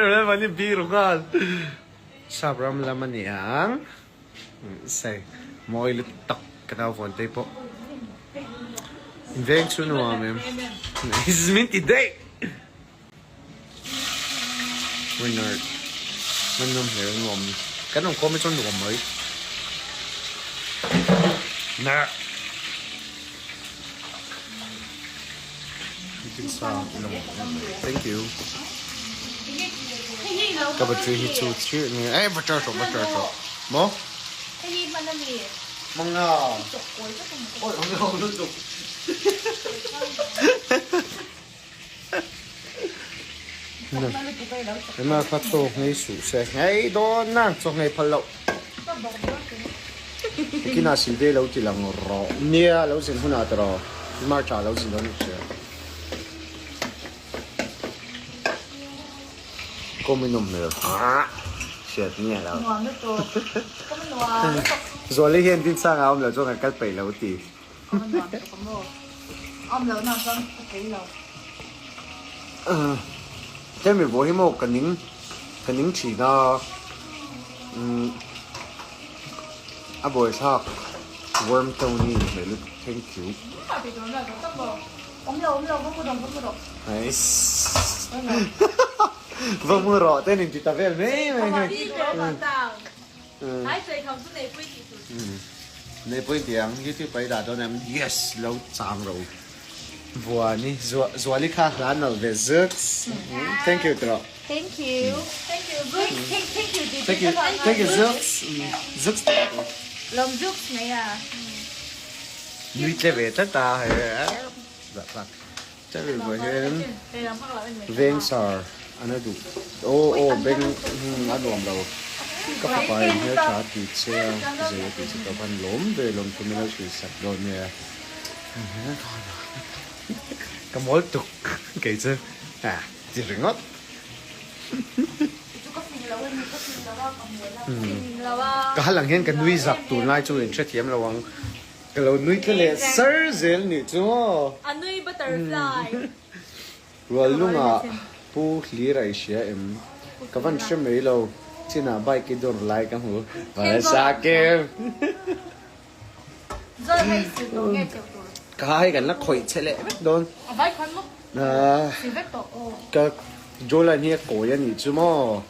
Remani biru nghal. Sap ram lam a ni ang. Sei mawi lut tak ka nau vawn te pawh. In veng chu nuam em. Min ti daih. Winner. Man nuam hle nuam. Kan awm khawm hi chuan nuam mai. Na. Thank you. Ka battery hi chu chirh nge eh va charge rawh va charge rawh maw? Manga. Oi ong ong lutuk. Ema kha chaw nghei suh se nghei dawn na chaw nghei phal loh. Kinah sil ve lo ti lang rawh. Nia lo zin hunah ta rawh. March ah lo zin dawn sia. Kawm i nawm hmel. Hriat nge lo. Nuam lutuk. Kawm a nuam lutuk. Zuali hian Dinsanga a awm loh chuan kan kal peih lo ti. Kawm a nuam lutuk a maw. A awm loh nah chuan ka peih lo. Tlem i vaw hi maw ka ning ka ning thin a. A buaithlak worm Tony hmel lutuk thank you. Nice. Va mu rawh te nin ti ta vel mai mai hei. Neipui ti ang youtube ah i dah dawn em yes lo chang rawh u. Vuani Zuali kha hla nalh ve zuk thank you tawh. Thank you. Thank you. Thank you. Thank you. Thank you zuks. Zuks tawh. Lawm zuks mai a. Nui tle ve tlat a he. Zah tlak. Chari vawi hian Vengsar an a duh. Aw aw beng a nuam lo. Ka fapa in hmeltha a ti che a zei a ti che tawh khan lawm ve lawm thu min lo hrilh sak dawn nia. Ka mawl tuk kei chu a ti ringawt. Ka hal ang hian ka nui zak tunlai chu in hrethiam lo ang. Ka lo nui tle leh sar zel nih chu maw. A nui butterfly. Ruallunga Pu Hlir a i hria em? Ka van hre mai lo, chinah bike i dawr lai ka hmu. Vanasake! Ka hei kan la khawih che leh vek dawn. Ka jawline hi a kawi a nih chu maw?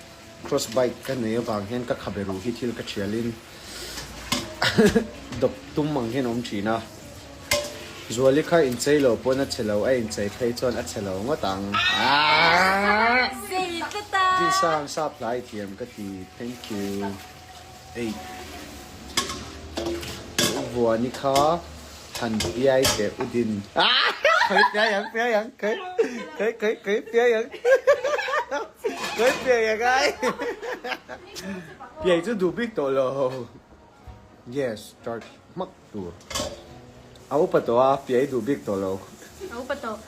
Cross bike ka nei avang hian ka khabe ruh hi thil ka thialin dawp tum ang hian a awm thin a. Zuali kha inchei lo pawn a che lo, a inchei phei chuan a che lo ngawt ang. Aaa! Dinsang sap hlai thiam ka ti. Thank you. Ei. Vuani kha han piai teh u din. Aaa! Khawi piai ang, piai ang, khawi, khawi, khawi, khawi piai ang. Khawi piai ang ai. Piai chu duh bik tawh lo. Yes, charge hmak tur. A upa tawh a, piai duh bik tawh lo. A upa tawh.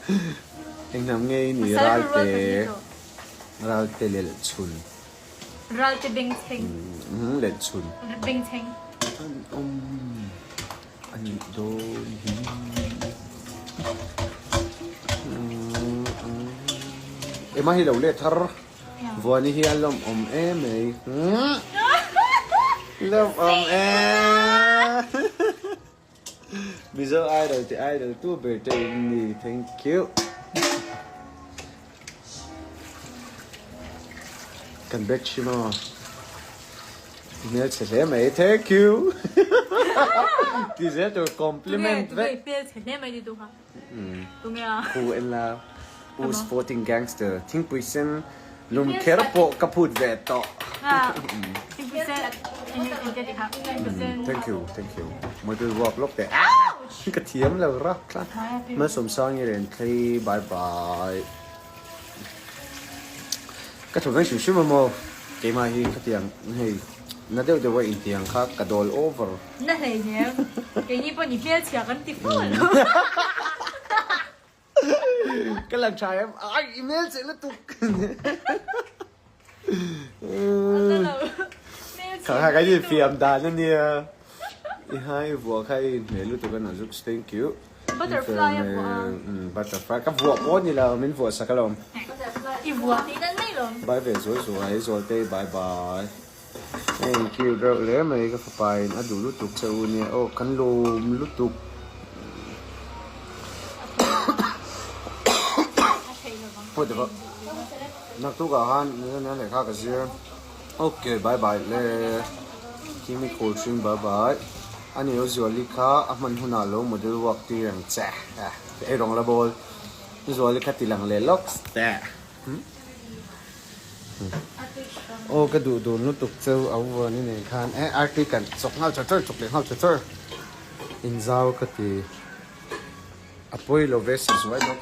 Enghnam nge i nih Ralte, Ralte leh chhun. Ralte bengchheng. Leh chhun. Bengchheng. An awm a nih dawn hi. Emma hi lo leh thar. Vuani hi a lawmawm em mai. Lawmawm em. Mizo idol ti idol tu ber te in ni. Thank you. Kan batch hi maw. Hmelchhe hle mai. Thank you. Ti zel tur compliment vek. Tunge hmelchhe hle mai ti tu kha. Tunge a. Khu en la. U sporting gangster thingpui sen lum kher pawh ka phut ve tawh. Thingpui sen Thank you thank you Model ruak lawk teh ka thiam lo rak tlat Malsawmsangi ren thlei bye bye Ka thaw veng hrim hrim a maw keimah hi khatiang hei na deuh deuh a intiang kha ka dawl over. Na hleinem keini pawh ni hmelchhia kan ti fo lo. Ka lang tha em? Ai, i hmel che lutuk. Kha kha kan infiam dan a nia. I hai vuah kha i inhmeh lutuk a Nazuk, thank you. Butterfly a vuah a. Butterfly ka vuah pawh a ni lo, min vuah sak alawm. I vuah tih nan mai. Bye ve zuai zuai Zualtei bye bye. Hei cute reuh hle mai ka fapa in a duh lutuk che u nia aw kan lawm lutuk. Naktukah khan lehkha ka zir. Ok bye bye le Kimi khawl hring bye bye ani lo Zuali kha a hman hunah lo model work tir ang che ei rawng la bawl Zuali kha ti lang leh lawk te aw ka duh dun lutuk cheu a vuan i nen khan eh arti kan chawk nghal char char chawk leh nghal char char inzau ka ti. A pawi lo ve Sazuai box.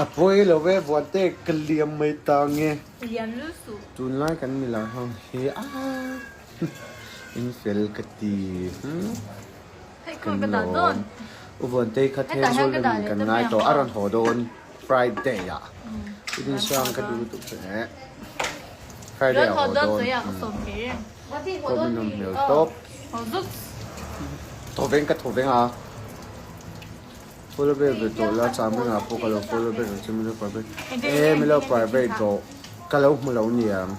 A pawi lo ve Vuante ka liam mai ta nge. Liam lu suh. Tunlai kan milar ho hi a in fel ka ti Hei khaw ka dah dawn. U Vuantei kha Thenzawl lamin kan ngai tawh a rawn haw dawn Friday ah. I din sang ka duh lutuk che eh. Friday ah haw dawn. Kawm in awm hmel tawp. Thawveng ka thawveng a. Follow back ve tawh la chang rengah pawh ka lo follow back ang che min lo private e min lo private rawh ka lo hmu lo niang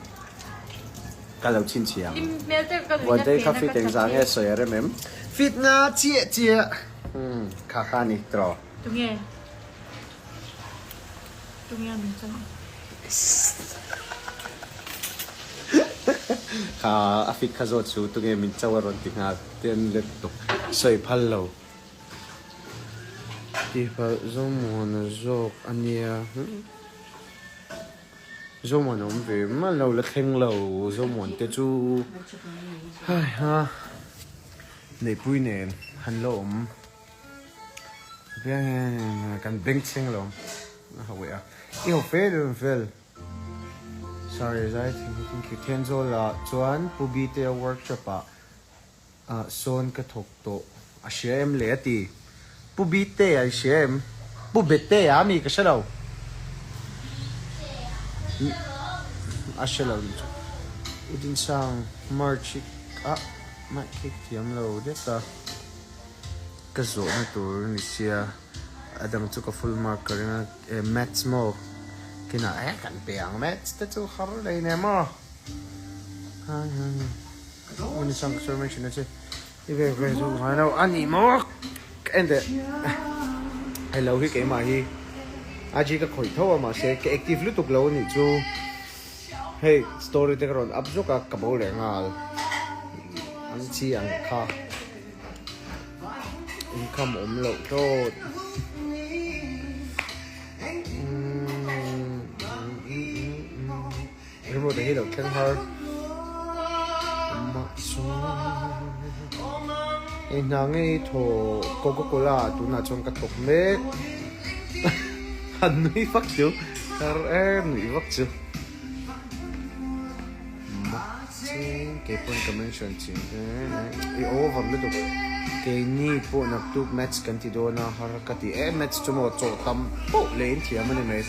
ka lo chhinchhiah ang. Vuantei kha fit engzah nge sawi a rem em? Fit nga chiah chiah kha kha ni tawh. Tunge? Tunge a min chang? Kha a fit kha zawt chu tunge min cho a rawn ti nghal ten let tuk sawi phal lo. Tihpalh Zomuana zawk a nia. Zomuan a awm ve mal lo la thleng lo Zomuan te chu hai ha Neihpui nen han la awm. Kan beng chheng lo a ho eh a i ho fel em fel sorry zai thank you Thenzawl ah chuan Pu Bite a workshop ah ah sawn ka thawk tawh a hria em le a ti Pu Bite a i hria em Pu Bete a mi ka hre lo a hre lo nih chu U Dinsang March hi ah mic hi ka thiam lo det a. Ka zawhna tur a ni sia, a dang chu ka full mark ka ring a, eh maths maw kinah eh kan pe ang maths te chu har lei nen maw Uni sang ka sawi mai thin a che i vel vel chu ngai lo a ni maw ka en teh hello hi keimah hi IG ka khawih tho a mahse ka active lutuk lo a nih chu hei story te ka rawn up zawk a ka bo leh nghal ang chi ang kha. Income awm loh tlawt. Remote hi lo thleng har. Hei hna ngei thaw Coca Cola tunah chuan ka thawk mek. Han nui vak chu. Har em nui vak chu. Kei pawn ka mention chin i over lutuk keini pawh naktuk match kan ti dawn a har ka ti e match chu maw chaw tam poh leh in thiam a ni mai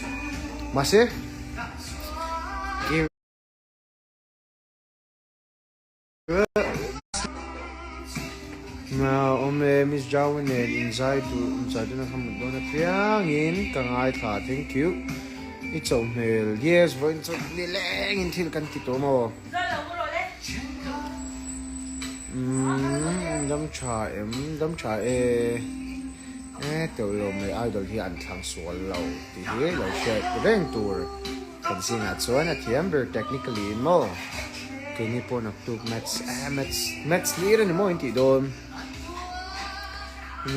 mahse Awm e Miss Jaui nen inzai duh inzai duhna kha mut dawn apiangin ka ngaithla thank you i chauh hmel yes vawiin chu nilengin thil kan ti tawh maw umm dam tha em dam tha e e teuh lo mai idol hi an thlang sual lo tih hi lo hriat reng tur. Kan zingah chuan a thiam ber technically in maw? Keini pawh naktuk maths eh maths maths lir a ni maw in tih dawn? Ka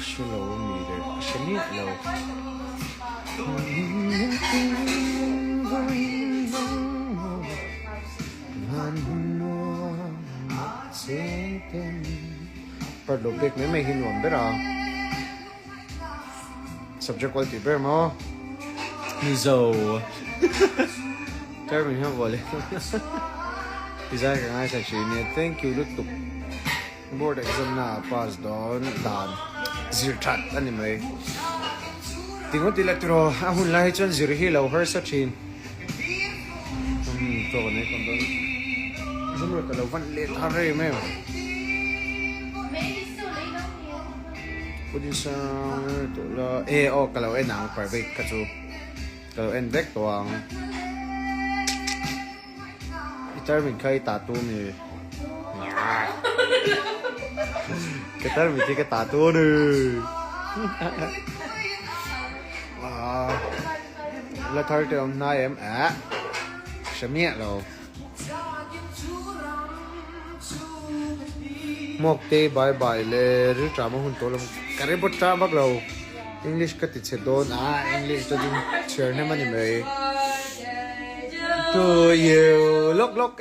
hre lo a mi le ka hre miah lo. Part lo pek mai mai hi nuam ber a subject quality ber maw Mizo Termin hian vuah leh Design ka ngaithla thin nia thank you lutuk. Board exam na ah pass dawn dan zir that a ni mai. Tingaw tih leh tiraw a hun lai hi chuan zir hi lo harsa thin. Umm chaw kan ei khawm dawn. Zumrut a lo van let har em em. Putin sang tawh la e aw ka lo en ang private kha chu ka lo en vek tawh ang. I tarmit kha i tatu mi? Ka tarmit hi ka tatu a ni. La thar te awm hnai em? Eh, hre miah lo. Hmuak te bye bye le rilṭam a hun tawh lo ka ri bawt ṭah vak lo English ka ti chhe dawn a English te chu chhiar hnem a ni mai. To you lawk lawk.